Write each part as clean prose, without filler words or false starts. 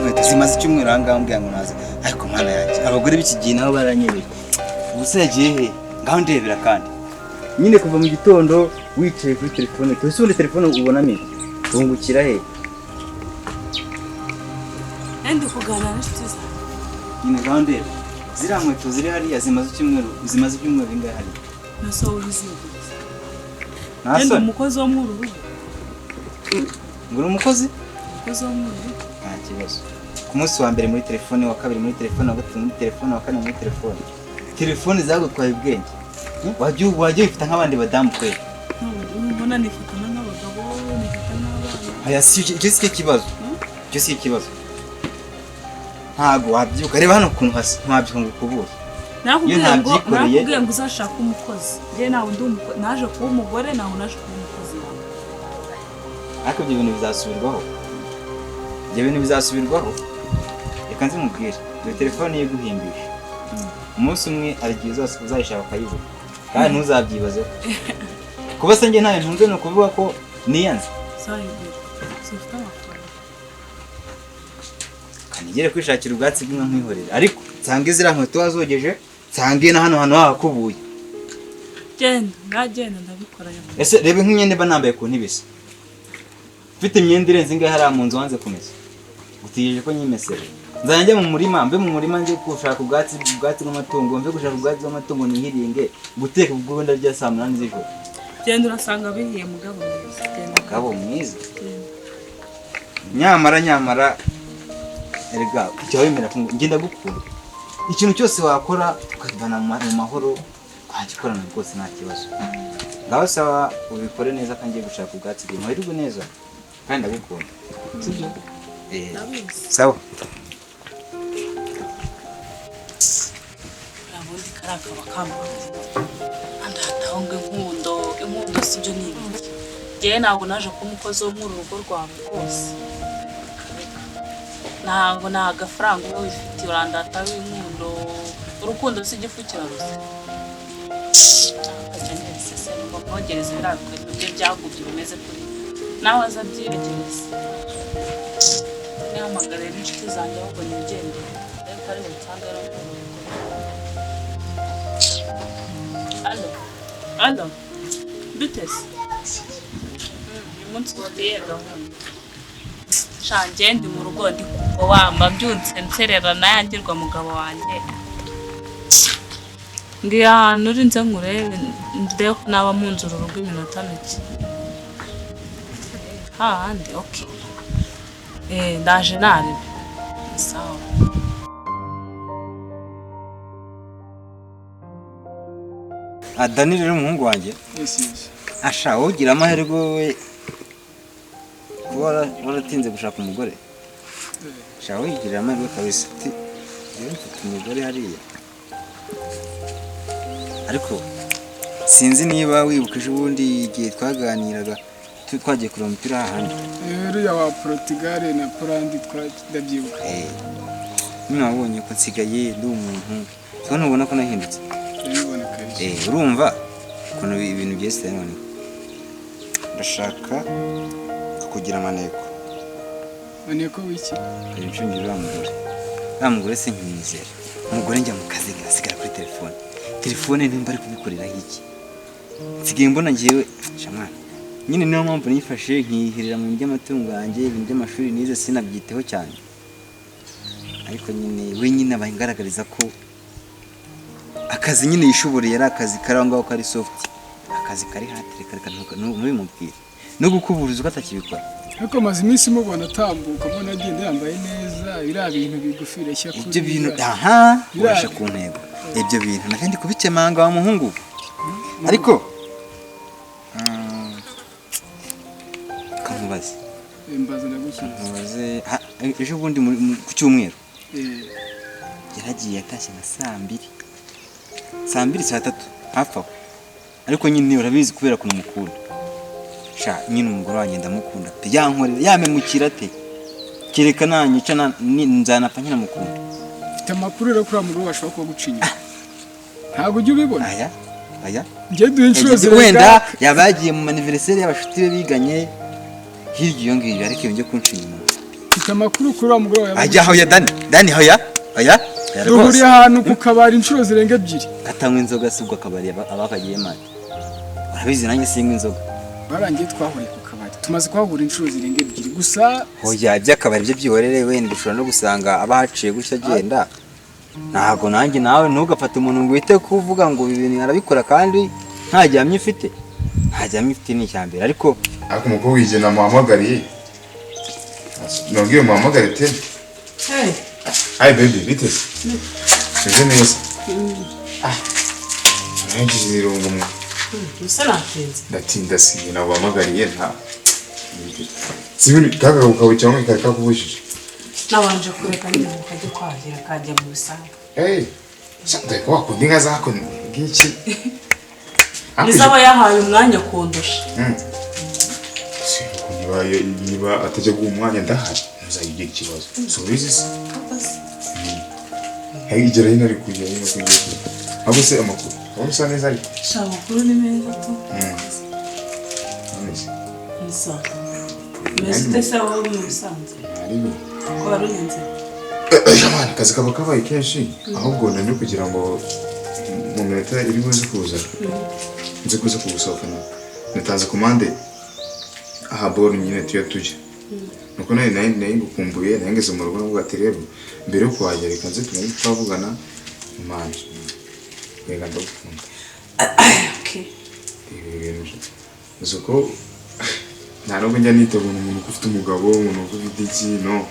Inkweto zimaze icyumweru aha ngaha, mbwira ngo naza. Ariko Mana yanjye, abagore b'iki gihe nabo baranyebeye. Ubuse yagiye he? Ngaho ndebera. Kandi nyine kuva mu gitondo wicaye kuri telefone, ese ubundi telefone ubonamo iki? Wungukira he? Ndi kuganira n'inshuti zanjye. Nyine ngaho ndeba ziriya nkweto ziri hariya, zimaze icyumweru, zimaze ibyumweru bingahe hariya? Nose wowe ubizinguza? Nta Ndi soni. umukozi wo muri uru rugo. Ngo uri umukozi? Umukozi wo muri uru rugo. Nta kibazo. Ku munsi wa mbere muri telefone, wa kabiri muri telefone, wa gatatu muri telefone, wa kane muri telefone, telefone zagutwaye ubwenge. Wajya wifata nk'abandi badamu kweli. Ubona nifatana nk'abagabo, nifata nk'abana. Aya si icyo, si cyo kibazo, icyo si ikibazo. Ntabwo wabyuka, reba hano ukuntu hasa, ntiwabyuka ngo ukubure. Nakubwiye Iyo ngo ntabyikoreye. Nakubwiye ngo uzashake umukozi. Njye ntawe ndi umukozi, naje kuba umugore, ntawe naje kuba umukozi wawe. Ariko ibyo bintu bizasubirwaho, ibyo bintu bizasubirwaho. Reka nze mubwire, iyo telefone ye iguhimbisha, umunsi umwe hari igihe uzayishaka ukayibura, kandi ntuzabyibazeho. Kuba se njye ntayo ntunze, ni ukuvuga ko niyanze? Uzayigura ufite amafaranga. Kanigere kwishakira ubwatsi bw'inka nkwihorera, ariko nsange ziriya nkweto wazogeje, nsange na hano hantu hahakubuye. Genda, ngagenda, ndabikora nyakubahwa. Ese reba nk'imyenda mba nambaye ku ntebe, se mfite imyenda irenze ingahe hariya mu nzu wanze kumesa, utegereje ko nyimesera? Nzajya njya mu murima, mve mu murima njye gushaka ubwatsi bw'amatungo, mve gushaka ubwatsi bw'amatungo nihiringe guteka, ubwo ndarya saa 8 z'ijoro. Genda, urasanga bihiye, mugabo mwiza, genda. Mugabo mwiza? Genda. Nyamara erega jya wemera ko njye ndagukunda. Ikintu cyose wakora tukakivana mu mahoro, twagikorana rwose, nta kibazo. Ngaho sawa, ubikore neza, kandi ngiye gushaka ubwatsi bw'inka. Wirirwe neza kandi ndagukunda, sibyo? Eh. Ndabizi. Sawa. Ubundi kariya kaba kambaye andataho ngo inkundo, inkundo si byo, ni ibiki? Njyewe ntabwo naje kuba umukozi wo muri uru rugo rwawe rwose. Ntabwo nta gafaranga uba wifitiye, urandataho inkundo. Urukundo si igifu kiraruze. Akajya neza ngo mwogereze biriya bikweto bye byagubye bimeze kuri nawe, aza abyiyegereze. Nihamagare n'inshuti zanjye ahubwo nigendere, ariko ari bunsange no muri uru rugo. Allo, allo, bite se? Uyu munsi ufite gahunda? Sha, njye ndi mu rugo, ndi kuva wamba mbyutse nserera nayangirwa mugabo wanjye. Ngiye ahantu uri, nze nkurebe, ndebe ko naba munzura urugo iminota mike. Hahandi, okay. Eh, ndaje narebe. Sawa. Ah, Dani rero, umuhungu wanjye. Yes. Asha, wowe ugira amahirwe, wowe kuba waratinze gushaka umugore. Sha, wowe ugira amahirwe kabisa. Ati rero mfite umugore hariya, ariko sinzi niba wibuka ejo bundi igihe twaganiraga, twagiye kureba umupira hahandi. Uriya wa Portugal na Poland, ndabyibuka. Eh, nyine wabonye ko nsigaye ndi umuntu, so ntubona ko nahindutse? Ndabibona kabisa. Eh, urumva ukuntu ibintu byose noneho ndashaka kukugira amaneko. Maneko w'iki? Nkajya ncungira uriya mugore. Uriya mugore sinkimwizera. Umugore njya mu kazi asigara kuri telefone. Telefone nimba ari kubikoreraho iki? Nsigaye mbona njyewe, sha mwana, nyine niyo mpamvu nifashe nkihirira mu bintu by'amatungo yanjye, ibintu by'amashuri nize sinabyiteho cyane. Ariko nyine we nyine aba angaragariza ko akazi nyine yishoboreye ari akazi kari aho ngaho kari soft, akazi kari hard reka reka ntubimubwire. No gukuburiza uko atakibikora. Ariko maze iminsi mubona atambuka, mbona agenda yambaye neza, biriya bintu bigufi bireshya kuri Ibyo bintu biriya. Aha. Biriya Urashe ku ntego. Ibyo bintu nabyo ndi kubikemanga wa muhungu we. Ariko kamubaze. Mbaza ndagusubiza. Nkubaze, ejo bundi ku cyumweru yaragiye, yatashye nka saa 2, saa 2, saa 3 hafi aho. Ariko nyine urabizi kubera ukuntu mukunda. Sha, nyine umugore wanjye ndamukunda pe, yankorera yamemukira ate, kereka nanyica nzanapfa nkinamukunda. Mfite amakuru rero kuri uriya mugore bashobora kuba guca inyuma, ntabwo ujya ubibona? Aya aya. Njye duha inshuro Yagize- zirenga. Wenda yaba yagiye mu maniveriseri y'abashuti be biganye hirya iyo ngiyo, ariko ibyo byo kunca inyuma. Mfite amakuru kuri wa mugore wawe. Ajya hoya Dani, Dani hoya, hoya, hoya rwose. Duhuriye ahantu ku kabari inshuro zirenga ebyiri. Katanywa inzoga si ubwo akabari aba kagiye mate. Urabizi nanjye sinywa inzoga. Barangiye twahuriye ku kabari, tumaze kuhahura inshuro zirenga ebyiri gusa. Hoya, iby'akabari byo byihorere, wenda ushobora no gusanga aba haciye gutya agenda. Ntabwo nanjye nawe ntugafate umuntu ngo uhite kuvuga ngo ibi bintu arabikora kandi nta gihamya ufite. Nta gihamya ufite ni icya mbere, ariko Ariko umukobwa igihe namuhamagariye, nongeye muhamagare tena. Hey. Hi baby, bite? Meze neza. Ah, ngize irungu mwe. Usa natinze. Ndatinda, si naguhamagariye nta sibiri kaka kawe cyangwa kari kakubujije. Nabanje kureka nyine ngo kajye kwahira, kajya mu bisambu. Hey, shandaye ko wakunda inka zako ngiki. Nizo aba yahaye umwanya kundusha. Niba atajya guha umwanya ndahari, ntuzagira ikibazo, si ubizi se? Igera hino, ari kujya hino kujya. Ahubwo se amakuru? Wowe usa neza ariko. Sha, amakuru ni meza tu. None se? Ni sawa. Umeze ute se wowe mu bisanzwe? Naribi. Ko wari urinze? Jamani, akazi kaba kabaye kenshi. Ahubwo nari kugira ngo mu minota iri buze kuza nzi kuza kugusohokana. Natanze komande aha boro nyine tuyo tujya, nuko nari ngukumbuye, nari ngeze mu rugo navuga ati rero mbere yo kuhagera reka nze tumenye twavugana. Manje reka ndagukunda. Okay. Ibi bintu uzi ko nta nubwo njya nitegura umuntu ko ufite umugabo, umuntu ko ufite iki, no.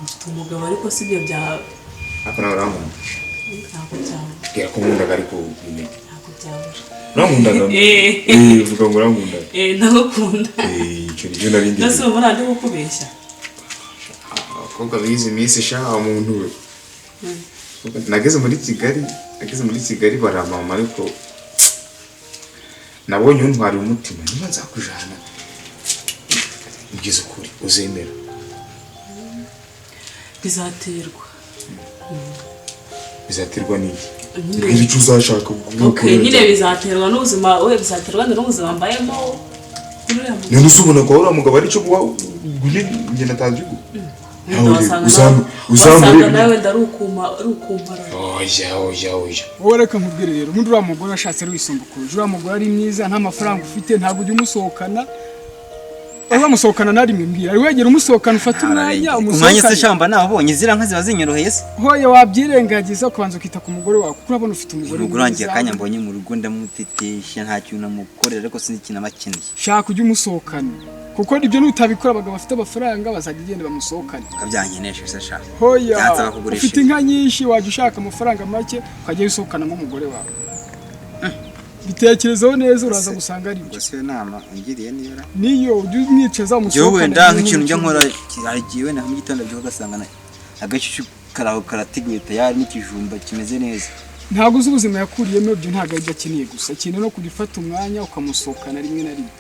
Mfite umugabo, ariko si ibyo bya Ariko nawe urankunda. Ntabwo byabura. Bwira ko nkundaga ariko nyine. Ntabwo byabura. Urankundaga? Eh. Eh, vuga ngo urankundaga. Eh, ndagukunda. Eh, icyo nicyo nari ngiye. Mbese ubu ndi kukubeshya? Abakobwa bize iminsi sha, umuntu we, nageze muri Kigali baramama, ariko nabonye untwara umutima. Niba nzakujana, mbwiza ukuri, uzemera? Bizaterwa. Bizaterwa n'iki? Nyine- Mbwira icyo uzashaka. Okay, nyine bizaterwa n'ubuzima we, bizaterwa n'ubuzima mbayemo kuri uriya mugabo. None se ubona ko uriya mugabo ari cyo guha njye natanze ugu Wenda wasanga uzamurebe. Wasanga nawe wenda ari ukumpara. Oya, oya, oya. Wowe reka nkubwire rero, ubundi uriya mugore ashatse ari wisumbukuruje. Uriya mugore ari mwiza, nta mafaranga ufite, ntabwo ujya umusohokana. Wari wamusohokana na rimwe? Mbwira, wari wegera umusohokana, ufate umwanya Umwanya se umusohokane? shamba nawubonye, ziriya nka ziba zinyoroheye se? Hoya, wabyirengagiza ukabanza ukita ku mugore wawe, kuko urabona ufite umugore Umugore wanjye mwiza. akanya mbonye mu rugo ndamutetesha, nta kintu namukorera, ariko sinzi ikintu aba akeneye. Shaka ujye umusohokana, kuko ibyo nutabikora abagabo bafite amafaranga bazajya igenda bamusohokane. Ukabyankenesha se sha? Hoya. Byansaba kugurisha. Ufite inka nyinshi, wajya ushaka amafaranga make ukajya usohokana nk'umugore wawe. Bitekerezeho neza, uraza gusanga ari byo. Ubwo se iyo nama ungiriye niyo ra? Niyo ujya umwicaza Njyewe umusohokane. wenda nk'ikintu njya nkora, hari igihe wenda nka mu gitondo abyuka ugasanga agashyushyu karaho karateguye tayari n'ikijumba kimeze neza. Ntabwo uzi ubuzima yakuriyemo, ibyo ntabwo aribyo akeneye gusa. Akeneye no kujya ufata umwanya ukamusohokana rimwe na rimwe.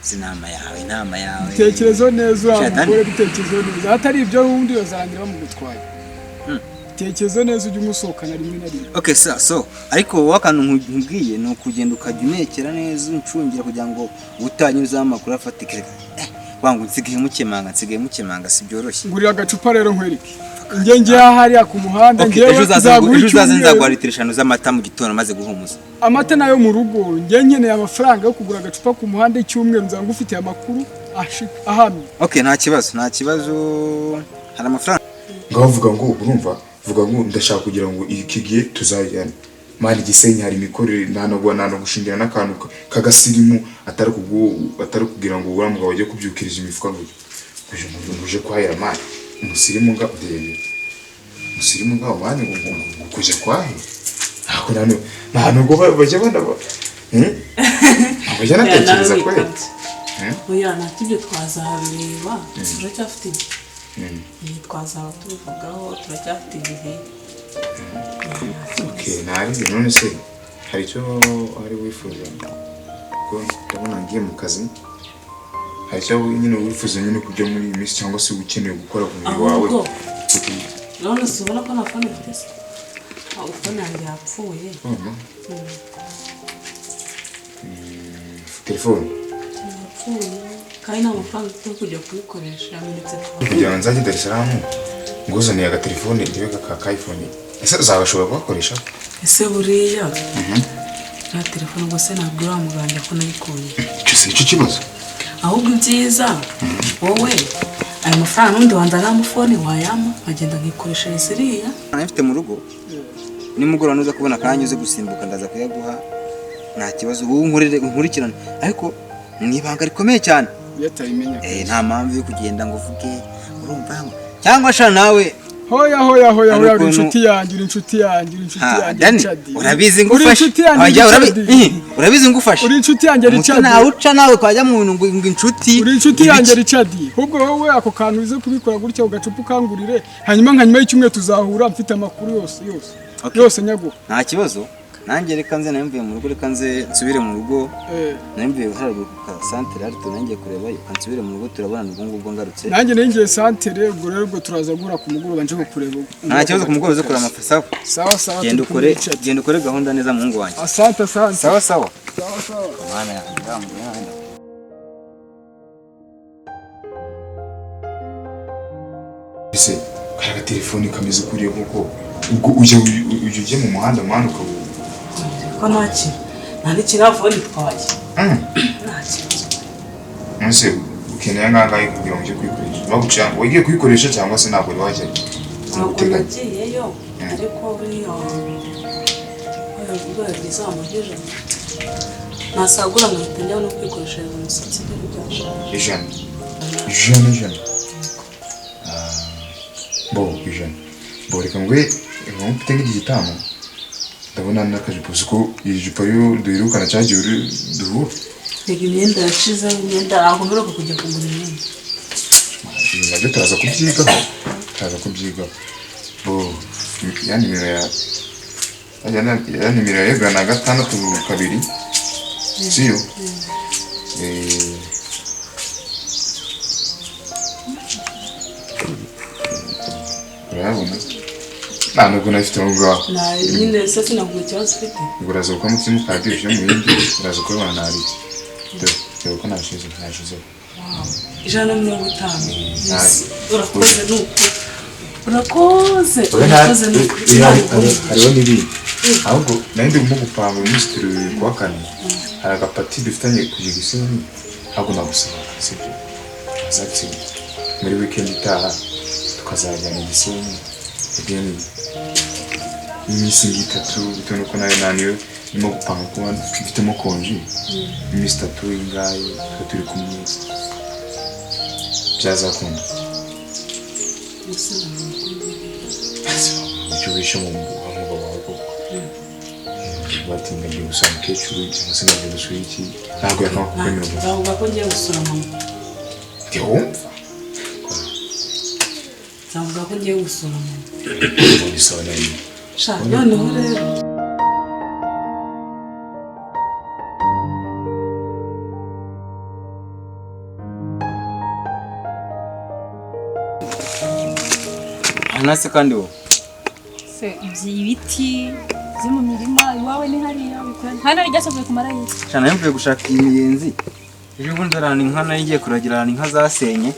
Si inama yawe, inama yawe. Bitekerezeho neza uriya Shatani. mugore, bitekerezeho neza. Atari ibyo wundi bazarangira bamugutwaye. Tekerezeho neza, ujye umusohokana rimwe na rimwe. Okay, so ariko wowe akantu nkubwiye ni ukugenda ukajya unekera neza, uncungira kugira ngo utanyuzaho amakuru afatika. Wanga nsigaye mukemanga, si byoroshye. Ngurira agacupa rero nkwereke, njye ngiye hariya ku muhanda. Okay, Njyewe ejo uzaze nzaguha ejo uzaze icyumweru. nzaguha litiro 5 z'amata mu gitondo maze guhumuza. Amata nayo mu rugo. Njye nkeneye amafaranga yo kugura agacupa ku muhanda. Icyumweru nzaba ngufitiye amakuru ahamye. Okay, nta kibazo, nta kibazo, hari amafaranga. Ngaho vuga ngo urumva, vuga ngo ndashaka kugira ngo iki gihe tuzajyane mani Gisenyi, hari imikorere, nta no gushingira n'akantu k'agasirimu, atari kubwo, atari kugira ngo uriya mugabo ajye kubyukiriza imifuka ngo uje ngo uje kwahira mani umusirimu, nga ndebe umusirimu ngaho mani ngo kujya kwahira, ntabwo nta nubwo bajya banaba. Ntabwo bajya natekereza kweli. Oya, ntacyo, ibyo twazabireba, turacyafite igihe. Twazaba tubivugaho, turacyafite igihe. Okay, ntari none se hari icyo wari wifuza? Ko ndabona ngiye mu kazi, hari icyo nyine wifuza nyine kujya muri iyi minsi cyangwa se ukeneye gukora ku mubiri wawe? Ahubwo none si ubona ko nta phone mfite se? Ah, phone yanjye yapfuye. Oh, telefone Yapfuye. Kandi nta mafaranga mfite yo kujya kuyikoresha yamenetse. Kugira ngo nzajye Dar es Salaam nguzaniye agatelefone ndebe ka iPhone, ese uzabashobora kugakoresha? Ese buriya nta telefone ubwo se nabwira wa muganga ko nayikuye? Icyo si nicyo kibazo. Ahubwo ibyiza wowe ayo mafaranga n'undi wanzanamo phone wayampa nkagenda nkikoreshereza iriya. Mfite mu rugo nimugoroba nuza kubona akanya uze gusimbuka, ndaza kuyaguha, nta kibazo. Wowe unkorere unkurikirane, ariko ni ibanga rikomeye cyane. Iyo atayimenya. Nta mpamvu yo kugenda ngo uvuge urumva cyangwa sha nawe. Hoya hoya hoya. Hari Hoya, uri ukuntu- inshuti yanjye, uri inshuti yanjye, uri inshuti Ha, yanjye. Dani, Richard. urabizi Uri ngufashe. inshuti yanjye. Oya, Richard. urabizi ngufashe. Uri inshuti yanjye. Umutwe Richard. nawe uca nawe twajya mu bintu ngo inshuti. Uri inshuti ibiki. yanjye, Richard. Ahubwo wowe ako kantu uze kubikora gutya ugacupa ukangurire, hanyuma nka nyuma y'icyumweru tuzahura mfite amakuru yose yose. Okay. Yose nyaguha. Nta kibazo, nanjye reka nze, nari mvuye mu rugo, reka nze nsubire mu rugo. Nari mvuye haruguru ku kasantere ariko nanjye kurebayo, reka nsubire mu rugo, turabonana ubwo ngubwo ngarutse. Nanjye nengeye santere, ubwo rero ubwo turaza guhura ku mugoroba nje kukureba. Nta kibazo, ku mugoroba uze kureba amafa. Sawa. Sawa sawa. Genda Turi kumwe, ukore. Richard. Genda ukore gahunda neza, muhungu wanjye. Asante, asante. Sawa sawa. Sawa sawa. Mana yanjye, yanjye. Ese kariya gatelefone kameze kuriya koko, ubwo ujya mu muhanda mwana ukabu Ko nta kintu, nta n'ikirafone itwaye. Nta kibazo. Ese ukeneye angahe kugira ngo ujye kuyikoresha? Baguciye ngo wagiye kuyikoresha cyangwa se ntabwo wari wajyayo? Ntabwo Uteganya. nagiyeyo, ariko buriya bibaye byiza wamuha 100 nasagura nkahita njya no kwikoreshereza umusatsi, ibyo byashaje. 100, 100, 100? Ah, bo 100, bo reka ngwe mfite nk'igitanu, ndabona n'akajipo, uzi ko iyi jipo ariyo duherukana cyagiye uri duhura. Reka, imyenda yashize, imyenda ntabwo mperuka kujya kugura imyenda. Ibi nabyo turaza kubyigaho, turaza kubyigaho. Bo ya nimero ya nimero ya yegura na 62, siyo? Urayabona, nta nubwo nafite aho ngaho. Nta nyine se sinavuga ikibazo ufite. Ubwo uraza gukora simukadi ushyire mu yindi, uraza kubibona ntari. Dore dore ko nashize nashizeho. 150. Nta- Urakoze, ni ukuri urakoze. Oya, Urakoze, ni ukuri. Hariho n'ibindi ahubwo nari ndimo gupanga. Uyu munsi turi kuwa kane, hari agapati dufitanye kujya Gisenyi, ahubwo nagusaba, sibyo, azatsi muri weekend itaha tukazajyana i Gisenyi, then iminsi ng'itatu, bitewe n'uko nawe naniwe ndimo gupanga kuba mfitemo konji iminsi 3 ingahe tuba turi kumwe, byazakunda? Gusa Icyo wishe mu mugabo wawe koko, bati ngagiye gusura umukecuru cyangwa se ngagiye gusura iki, ntabwo yakanga kukwemera ubu. Nzavuga ko ngiye gusura mama. Ntiwumva? Nzavuga ko ngiye gusura mama. Ubundi sawa nayo. Sha, noneho rero. Nase kandi wowe. Se ibiti byo mu mirima iwawe ni hariya bikora hano ryasavuye ku marayika. Cyane mvuye gushaka imiyenzi. Ejo bundi ahantu inka nari ngiye kuragira, ahantu inka zasenye.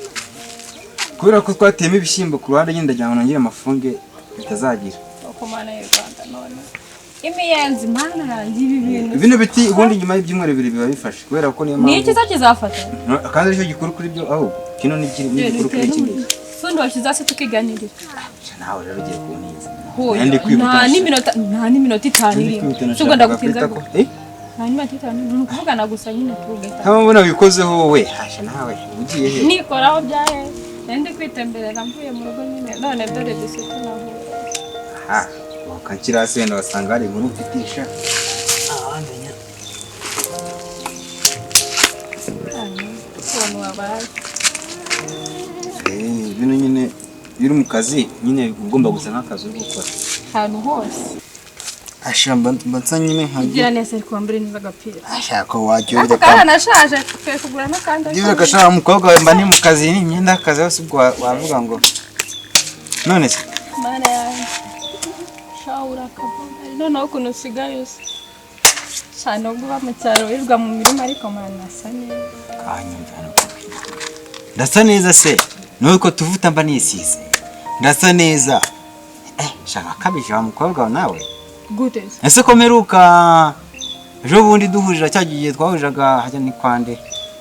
Kubera ko twateyemo ibishyimbo ku ruhande nyine, ndagira ngo nongere amafunge bitazagira. Uko mana y'u Rwanda, none imiyenzi, mana yanjye, ibi bintu. Bino biti ubundi nyuma y'ibyumweru 2 biba bifashe, kubera ko niyo Ni iki mpamvu se kizafata? Kandi aricyo gikuru kuri byo, ahubwo kino ni gikuru kuri iki ngiki. Sundi washyize hasi tukiganirira. Sha, nawe rero ugiye kuntiza. Hoya, Nari ndi kwihuta. nta n'iminota 5 Ndi irimo. kwihuta, Si ubwo nashakaga ndagutinza kwita ko gute? Nta n'iminota 5, ni ukuvugana gusa nyine tugahita. Nkaba mbona wikozeho wowe, hasha nawe ugiye he? Nikoraho byahe? Nari ndi kwitemberera mvuye mu rugo nyine, none dore dusite nahuye. Aha wakanshyira hasi, wenda wasanga hari inkuru mfitisha. Ntawamenya. Ukuntu wabaye. Bino nyine iyo uri mu kazi nyine uba ugomba gusa nk'akazi uri gukora. Ahantu hose. Asha, mba nsa nyine nka Ugira neza, ariko wambare neza agapira. Ashaka wajya Ariko karanashaje, ukwiye kugura n'akandi. Niba gashaka umukobwa wawe, mba ni mu kazi n'imyenda y'akazi yose, ubwo wavuga ngo none se. Mana yanjye, shawu, urakavuga noneho ukuntu usigaye usa cyane, ubwo uba mu cyaro wirirwa mu mirima, ariko mana asa neza. Kanyumva hano. Ndasa neza se, nuko tuvuta mba nisize. Ndasa neza. Shaka kabije wa mukobwa wa nawe. Gute? Ese ko mperuka ejo bundi duhurira cya gihe twahuriraga hajya ni kwande.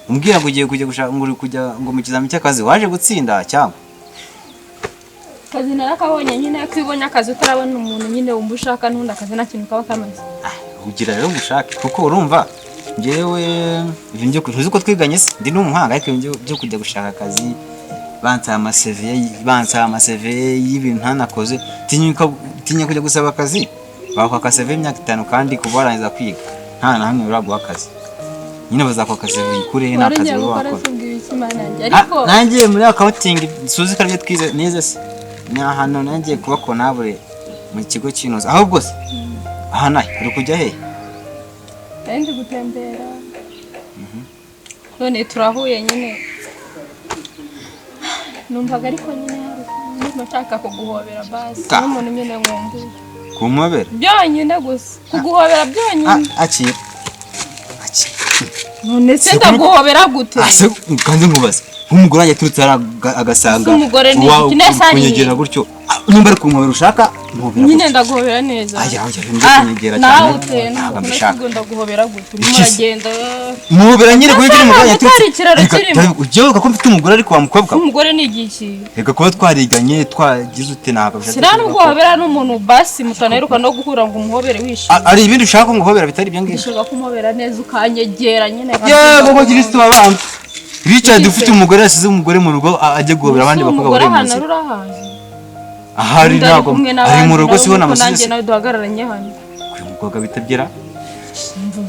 Umbwira ngo ugiye kujya gushaka ngo uri kujya ngo mu kizami cy'akazi waje gutsinda cyangwa? Kazi narakabonye nyine ko ibonye akazi utarabona umuntu nyine wumva ushaka n'undi akazi nta kintu kaba kamaze. Ugira rero ngushake kuko urumva njyewe ibintu byo ntuzi ko twiganye se ndi n'umuhanga ariko ibintu byo kujya gushaka akazi bansaba ama CV y'ibintu ntanakoze, tinya kujya gusaba akazi bakwaka CV y'imyaka 5 kandi kuva warangiza kwiga nta na hamwe uraguha akazi nyine bazakwaka CV uyikurehe nta Wari kazi ugiye uba gukora wakora. Se ubwira iki Mana yanjye ariko? Nanjye muri accounting suzi ko aribyo twize nize se ni ahantu nanjye kuba kontabure mu kigo cy'inoze ahubwo se aha nahe uri kujya hehe? Nari ndi gutembera none turahuye nyine, numvaga ariko nyine hari ukuntu nshaka kuguhobera basi n'umuntu nyine nkumbuye. Kumpobera? Byonyine gusa kuguhobera byonyine. Akira, akira. None se ndaguhobera gute? Ah, se kandi nkubaze nk'umugore wanjye aturutse hariya agasanga Se umugore ni iki? Nese ari kunyegera gutyo. Nimba ari kumpobera ushaka mpobera Nyine gutyo. ndaguhobera neza. Aya, aya, ibintu byo kunyegera Nawe cyane uteye ntabwo mbishaka. ntabwo ndaguhobera gute urimo Iki se? uragenda. Muhobera nyine kuko Ese umugore ntabwo yaturutse utari ikiraro Reka, kirimo? Ujye wibuka ko mfite umugore ariko wa mukobwa we. Umugore ni igiki? Reka kuba twariganye twagize ute ntabwo bishatse Siriya kuvuga nubwo uhobera n'umuntu basi mutanaheruka no guhura ngo umuhobere wishimye. Ari ibindi ushaka ko nguhobera bitari ibyo ngibyo? Ndashaka kumuhobera neza ukanyegera nyine. Yego ko Kristo wabambwe Richard Iki ufite se? umugore yasize umugore mu rugo ajya guhobera abandi bakobwa Umugore bari mu ahantu nzira. urahazi? Ahari Undi ari ntabwo kumwe ari n'abandi, mu rugo nawe siho nk'uko namusize nanjye se. nawe duhagararanye hano. Uyu mukobwa bitabyera.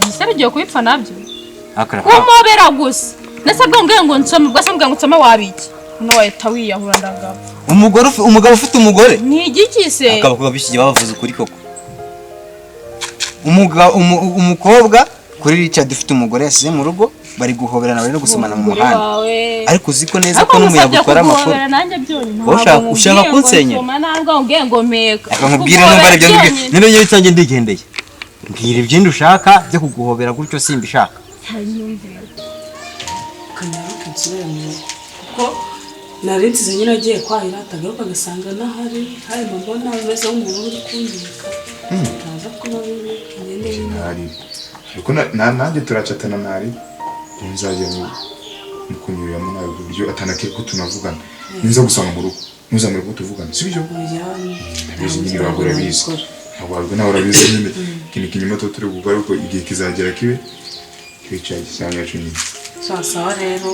Ese bigiye kubipfa nabyo? Akara. Kumobera gusa ndetse bwo mbwiye ngo nsome, ubwo se mbwiye ngo nsome wabiki no wahita wiyahura ndagapfa. Umugabo ufite umugore Ni igiki se? Akaba bishyigiye bavuze ukuri koko. Umukobwa kuri Richard ufite umugore yasize mu rugo bari guhoberana bari no gusomana mu Umugore muhanda. wawe. Ariko uzi ko neza Ariko ko n'umuyaga musabye utwara amakuru. kuguhobera nanjye byonyine. Wowe Ntabwo ushaka nkubwiye ngo kunsenyera? nsoma, ntabwo nkubwiye ngo meka. Reka nkubwire numva ari ibyo ngibyo none njyewe cyanjye ndigendeye mbwira ibyindi ushaka byo kuguhobera gutyo simbishaka. Kanyaruke nsubire mu rugo kuko nari nsize nyine agiye kwahira atagaruka agasanga n'ahari hari mbona ameze nk'umuntu uri kungirika ntaza kuba bibi ngende nyine. Ntari ariko nanjye turacatana ntari nzajya mu kunyuriramo nawe ku buryo atanakeka ko tunavugana ninza gusanga mu rugo ntuzamure ko tuvugana sibyo? Oya. Ndabizi nyine ntabwo urabizi ntabwo wabwo nawe urabizi nyine ikintu kinyuma tuba turi gukora ariko igihe kizagera kibe kibe cya gisanga yacu nyine. Sawa sawa rero.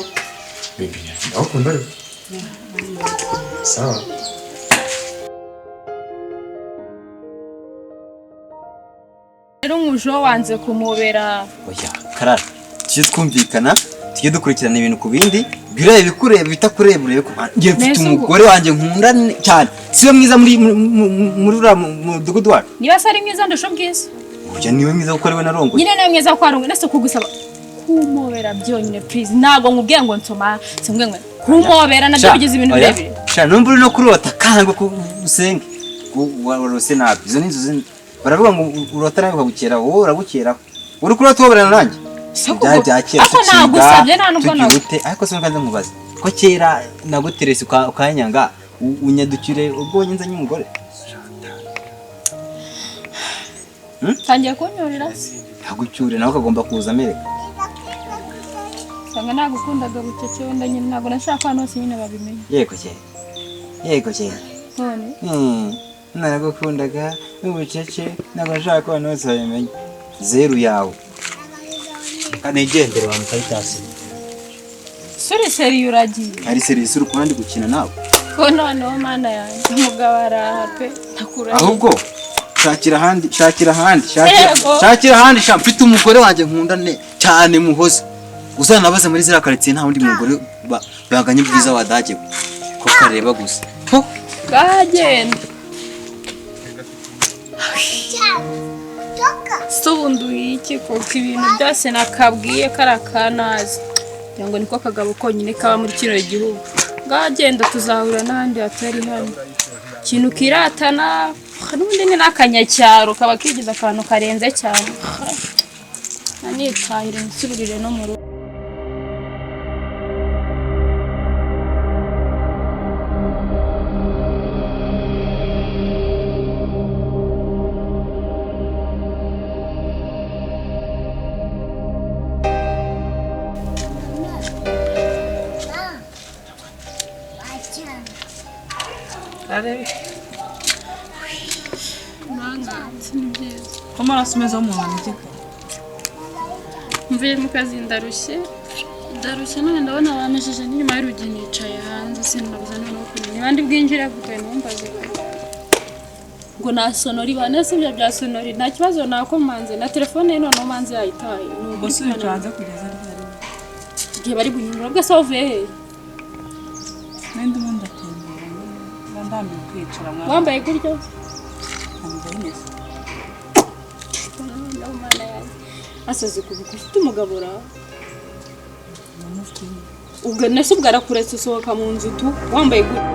Baby, ndagukunda rero, sawa. Rero umujo wanze kumubera. Oya Karara, tujye twumvikana tujye dukurikirana ibintu ku bindi bireba ibikureba ibitakureba urebe ku mpande. Njye mfite Mbese ubwo- umugore wanjye nkunda cyane siwe mwiza muri uriya mudugudu wacu. Niba se ari mwiza ndusha ubwiza? Oya, niwe mwiza kuko ariwe narongoye. Nyine niwe mwiza ko ari nese kugusaba kumobera byonyine please, ntabwo nkubwiye ngo nsoma, simbwiye ngo kumobera nabyo Sha, bigize ibintu oya, birebire. Sha numva uri no kurota kanga ko usenge warose nabi izo ni inzozi baravuga ngo urota nabi ukagukera wowe uragukeraho uri kurota uhoberana nanjye. Se Byari bya kera Ariko tukiga, nagusabye nta nubwo tugira ute ariko se nkanze nkubaze ko kera naguterese ukanyanga unyadukire ubwo nzanye umugore. Tangiye kunyurira se. Ntagucyure nawe ukagomba kuza amereka. Usanga nagukundaga bucece wenda nyine ntabwo nashaka ko abantu bose nyine babimenya. Yego cyane, yego cyane. None Naragukundaga n'ubucece ntabwo nshaka ko abantu bose babimenya zeru yawe kanigendere wa mukaritasi. Suri seri uragiye? Hari serivisi uri kubona ndi gukina nawe. Ko noneho Mana yanjye umugabo araha pe ntakurahiye. Ahubwo shakira ahandi, shakira ahandi, shakira Yego. shakira ahandi sha mfite umugore wanjye nkunda ne cyane muhoza uzanabaze muri ziriya karitsiye nta wundi mugore baganye ubwiza wadagewe ko kareba gusa. Po. Bwagenda se ubundi iki kuko ibintu byose nakabwiye kari akanazi kugira ngo niko kagabo konyine kaba muri kino gihugu. Bwagenda tuzahura n'ahandi hatari hano ikintu kiratana n'ubundi ni n'akanyacyaro kaba kigize akantu karenze cyane nanitahire nsubirire no mu rugo. Arebe. Uranganze ni byiza. Ko amaraso umeze nk'umuntu wanegeka. Mvuye mu kazi ndarushye. Ndarushye none ndabona bamejeje n'inyuma y'urugi nicaye hanze sinabuze noneho kumenya. Niba ndi bwinjire gute ntumbaze. Ngo na sonori bane si ibyo bya sonori nta kibazo nakomanze na telefone ye noneho manze yayitaye. Ni Ubwo ukuri se uricara Imana. hanze kugeza ryari? Igihe bari bunyungura bwo se wavuye he? Nari ndimo ndatembera nyine. Mba ndambiwe kwicara mwana. Wambaye gutyo? Ntabwo bimeze. Mana yanjye. Asoze kubuka ufite umugabo ra. Ubwo nese ubwo arakuretse usohoka mu nzu tu wambaye gutyo.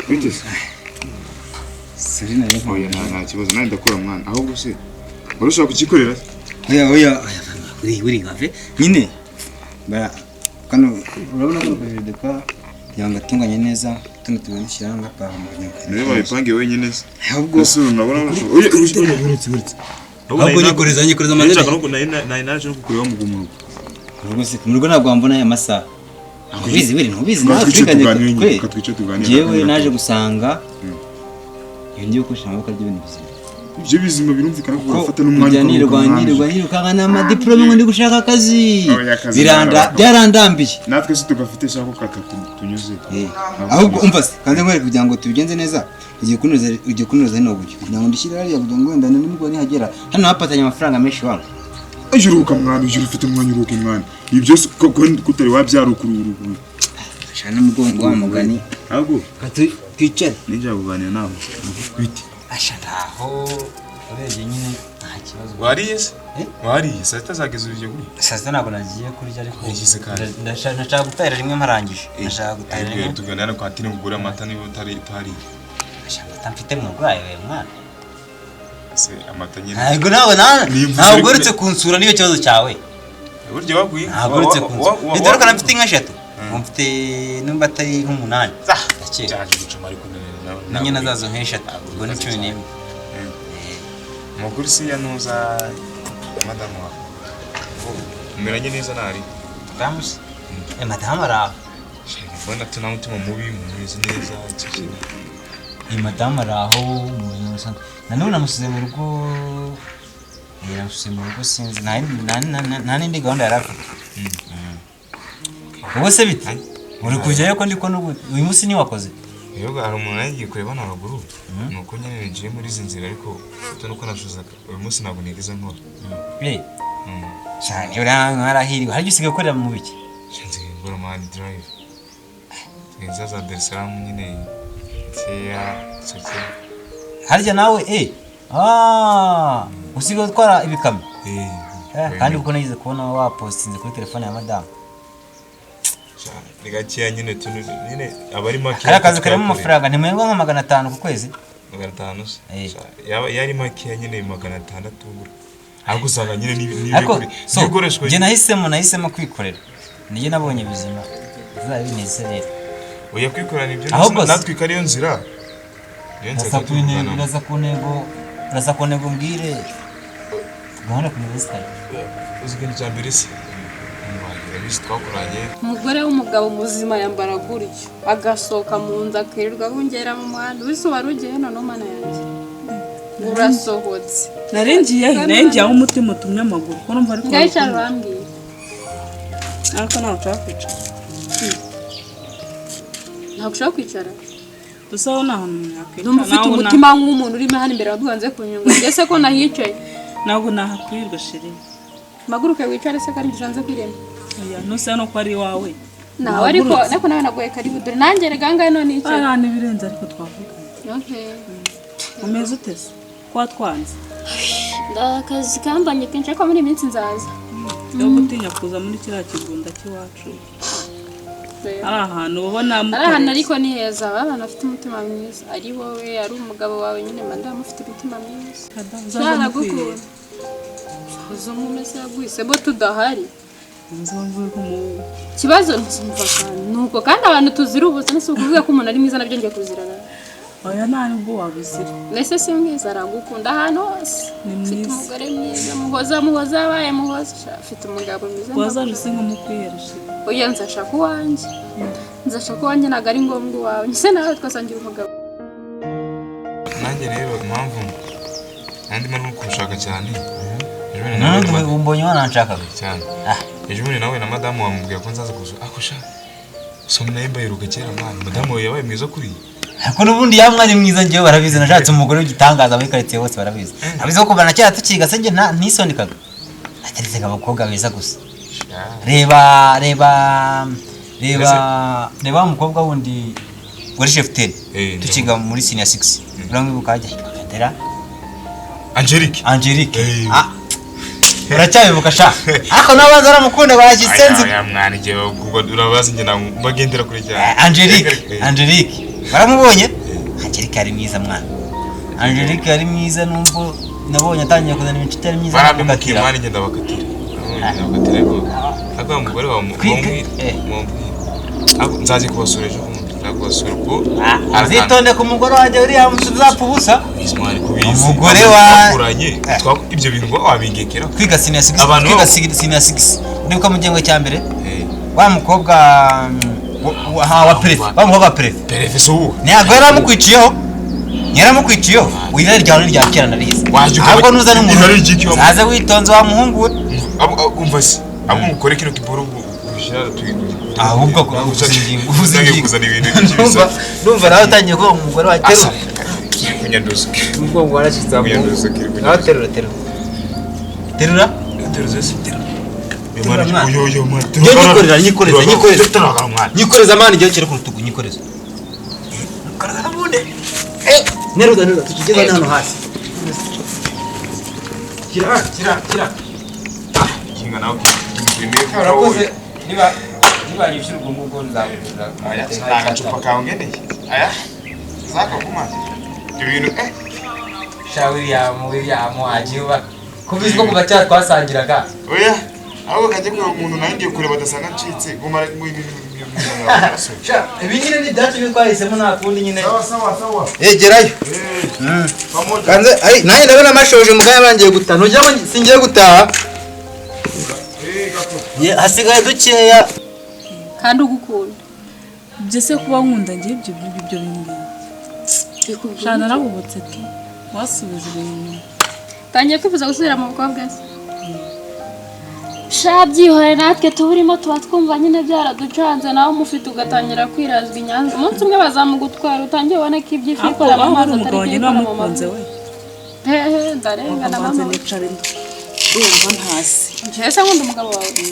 Bite se? Sorry nari Oya, nta kibazo, nanjye ndakora mwana. Ahubwo se wari ushaka kukikorera se? Oya oya oya, uri uri ngave nyine bara kano urabona ko kajede ka kugira ngo atunganye neza tuno tubone ishyiranga pa mu Niwe wabipangiye wenyine se? Ahubwo Ese urabona oya, uretse uretse. Ahubwo nyikoreza nyikoreza amanene. Nshaka no nari naje no kukureba mu rugo. Ubwo se mu rugo ntabwo wambona aya masaha. Ntubizi wiri ntubizi nawe Twice twiganye tuganire kwe. nyine, twice tuganire. Njyewe naje gusanga iyo ngiye gukoresha amaboko arya ibintu bizima. Ibyo bizima birumvikana ko Ko urafata n'umwanya kujya nirirwa ukaruhuka nirirwa mwana. nirukanka n'amadiplome ngo ndi gushaka akazi. Oya, akazi Biranda ntabwo. byarandambiye. Natwe se tugafite shaka kata tunyuze. Ahubwo umva se kandi nkwereke kugira ngo tubigenze neza ugiye kunoza ugiye kunoza hino buryo kugira ngo ndishyire hariya kugira ngo wenda nimugoroba nihagera hano hapatanye amafaranga menshi wangu. Ujye uruhuka mwana, ujye ufite umwanya uruhuke mwana. Ibi byose ko kutari wabyara ukuruhuka. Shana n'umugongo wa mugani. Ahubwo Twicare. ninjya kuganira nawe. Bite? Asha ntaho urebye nyine nta kibazo. Wariye se? Eh? Wariye saa sita zageze ugiye kurya? Saa sita ntabwo nagiye kurya ariko Yagize kandi. ndashaka gutahira rimwe mparangije. Ndashaka gutahira rimwe. Tuganira kwa Tine kugura amata niba utari utariye. Ndashaka amata mfite mu rwayi we mwana. Se amata nyine. Ntabwo nawe nawe Nimvuze ntabwo ariko- uretse kunsura niyo kibazo cyawe. Burya wabwiye. Ntabwo uretse kunsura. Bituruka mfite inka eshatu. Ubu mfite numba atari nk'umunani. Ndakeka. Cyaje gucuma ariko nawe. N'inyana zazo nk'eshatu. Ubwo ni 11. Amakuru si ya nuza madamu wawe. Umeranye neza ntari. Madamu se? Madamu araho. Mbona tuna mutima mubi mumeze neza iki kintu. Madamu araho mu buzima busanzwe. Nanone namusize mu rugo. Namusize mu rugo sinzi nta n'indi gahunda yari afite. Ubwo se bite? Uri kujyayo ko ndiko n'ubu uyu munsi ntiwakoze? Yoga hari umuntu yagiye kureba hano haruguru. Nuko nyine ninjiye muri izi nzira ariko bitewe nuko nashuzaga uyu munsi ntabwo nigeze nkora. Cyane uriya harya usigaye ukorera mu biki? Nsigaye nkora mani drive. Nsigaye nza za Dar es Salaam nyine nkeya soke. Harya nawe usigaye utwara ibikamyo? Kandi kuko nageze kubona wapostinze kuri telefone ya madamu. Ni gakeya nyine tunu nyine aba ari make. Kariya kazi karimo amafaranga ntimuhembwa nka 500 ku kwezi? 500 se? Yaba yari makeya nyine 600 gura. Ariko usanga nyine n'ibikoreshwa. Njye nahisemo kwikorera. Nijye nabonye bizima. Bizaba bineze rero. Oya kwikorera nibyo natwe ikari yo nzira. Uraza ku ntego, uraza ku ntego mbwire. Gahunda ku university. Uzi ikintu cya mbere se? Umugore w'umugabo muzima yambara gutyo agasohoka mu nzu akirirwa bungera mu muhanda wese wari ugiye none mana yanjye urasohotse. Narengiye narengiye aho umutima utumye amaguru ko numva ariko ngayicara urambwiye ariko ntabwo ushaka kwicara. Ntabwo ushaka kwicara dusaho nta hantu umuntu yakwicara. Numva ufite umutima nk'umuntu urimo hano imbere waduhanze kunyunga mbese ko nahicaye ntabwo nahakwirwa sheri. Maguruke wicare se kandi ushanze kwirema. Oya nusa no ko ari wawe. Nawe ariko nawe naguye karibu, dore nanjye rega ngahe none icyo. Nta n'ibirenze ariko twavuga. Okay. Umeze ute se? Ko watwanze? Akazi kambanye kenshi ariko muri iyi minsi nzaza. Yo gutinya kuza muri kiriya kigunda cy'iwacu. Ari ahantu ubona ari ahantu ariko ni heza, abantu bafite umutima mwiza, ari wowe ari umugabo wawe nyine manda mufite imitima mwiza. Nagukunda. Uzo mumese yaguhise bo tudahari. Ikibazo nzumva kandi nuko kandi abantu tuzira ubusa, si ukuvuga ko umuntu ari mwiza nabyo ngiye kuzirana. Oya nta nubwo wabizira. Nese si mwiza aragukunda ahantu hose. Ni Mfite mwiza. umugore mwiza, muhoza muhoza abaye muhoza, mfite umugabo mwiza. Wazaje nkamukwiyeresha. Oya nzashaka uwanjye. Nzashaka uwanjye ntabwo ari ngombwa uwawe. Nse nawe twasangira umugabo. Nanjye rero impamvu nandi marimo kumushaka cyane. None umbonye wananshakaga cyane. Ejo bundi nawe na madamu wamubwiye ko nzaza kuza. Ako sha. Soma naye mbayiruka kera mwana. Madamu wawe yabaye mwiza kuri. Ariko n'ubundi yamwari mwiza njyewe barabizi, nashatse umugore w'igitangaza muri quartier bose barabizi. Abizi ko kuva na kera tukiga se njye ntisonekaga. Nateretse abakobwa beza gusa. Reba reba reba reba umukobwa wundi wari chef 10 tukiga muri senior 6. Uramwibuka ajya hitwa Katera? Angelique. Angelique. Ah. Uracyabibuka sha. Ariko nabanza aramukunda barashyisenze. Aya mwana igihe urabazi njye bagendera kure cyane. Angelique. Angelique. Baramubonye? Angelique ari mwiza mwana. Angelique ari mwiza nubwo nabonye atangiye kuzana imico itari myiza. Baramukira mwana njye ndabakatira. Ndabakatira ariko akaba umugore wawe mumwira. Ako nzaje kubasura ejo bundi. Ndakubasura ko azitonde ku mugore wanjye uriya muzapfa ubusa. Umugore wakuranye ibyo bintu ngo wabingekera. Kwiga senior 6, kwiga senior 6. Ndibuka mu gihembwe cya mbere. Wa mukobwa wa prefe, wa mukobwa prefe. Prefe so uwo. Ntabwo yaramukwiciyeho. Yaramukwiciyeho. Wirari ryawe rya kera narize. Ahubwo nuza n'umuntu. Aze witonze wa muhungu we. Umva se. Ahubwo ukore kino kiboro ubishira ahubwo uzingingo ibintu. Ndumva nawe utangiye kuba umugore wa terura. Kunyanduza. Umugongo warashitse aho. Nawe terura terura. Terura? Terura se terura. Nyikorera nyikoreza nyikoreza. Nyikoreza mani igihe kiri ku rutugu nyikoreza. Karagara bunde. Neruza neruza tukigeza hano hasi. Kira kira kira. Kinga nawe Urakoze niba niba yishyura ubwo ngubwo nzakugurira. Aya agacupa kawe ngeneye. Aya zakaguma. Ibyo bintu Sha William William ajiba. Kubizwa kuva cya twasangiraga. Oya. Ahubwo kajya kureba umuntu nawe ngiye kureba adasanga ncitse gumara mu ibintu. Sha ibi nyine ni byacu bitwahisemo nta kundi nyine. Sawa sawa sawa. Gerayo. Kanze ai nanjye ndabona amashoje mugaya bangiye gutaha. Ntujya ngo singiye gutaha. Hasigaye dukeya kandi ugukunda. Ibyo se kuba nkunda ngiye ibyo ibyo bintu. Shana narabubutse tu. Wasubiza ibintu inyuma. Tangiye kwifuza gusubira mu bukobwa se. Sha byihore natwe tuburimo tuba twumva nyine byaraducanze nawe umufite ugatangira kwirazwa inyanza. Umunsi umwe bazamugutwara utangiye ubone ko ibyifi ikora mu mazi atari ikora mu mazi. Hehe ndarengana mama. Urumva ntasi. Njye se nkunda umugabo wawe.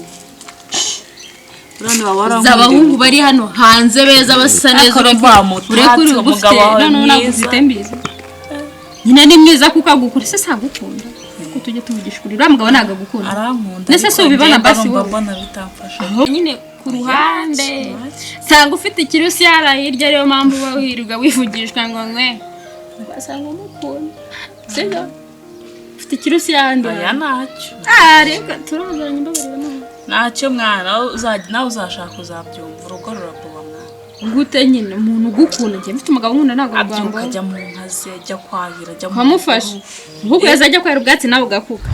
Abahungu bari hano hanze beza basa neza urekuri ugufite none nagufite mbizi. Nyine ni mwiza kuko agukunda se sagukunda. Kuko tujye tuvugisha ukuri uriya mugabo ntabwo agukunda. Arankunda. Nese se ubibona basi wowe. Mbona bitamfasha. Nyine ku ruhande sanga ufite ikirusi yara hirya ariyo mpamvu uba wirirwa wivugishwa ngo nkwe. Basanga umukunda. Sibyo? Ufite ikirusi yandi. Oya ntacyo. Ah reka turazanye imbabarira mama. Ntacyo mwana nawe uzashaka uzabyumva urugo ruraboba mwana. Gute nyine umuntu ugukunda njye mfite umugabo nkunda ntabwo abyuka ajya mu nka ze ajya kwahira ajya mu nkamufasha. Ahubwo yazajya kwahira ubwatsi nawe ugakuka.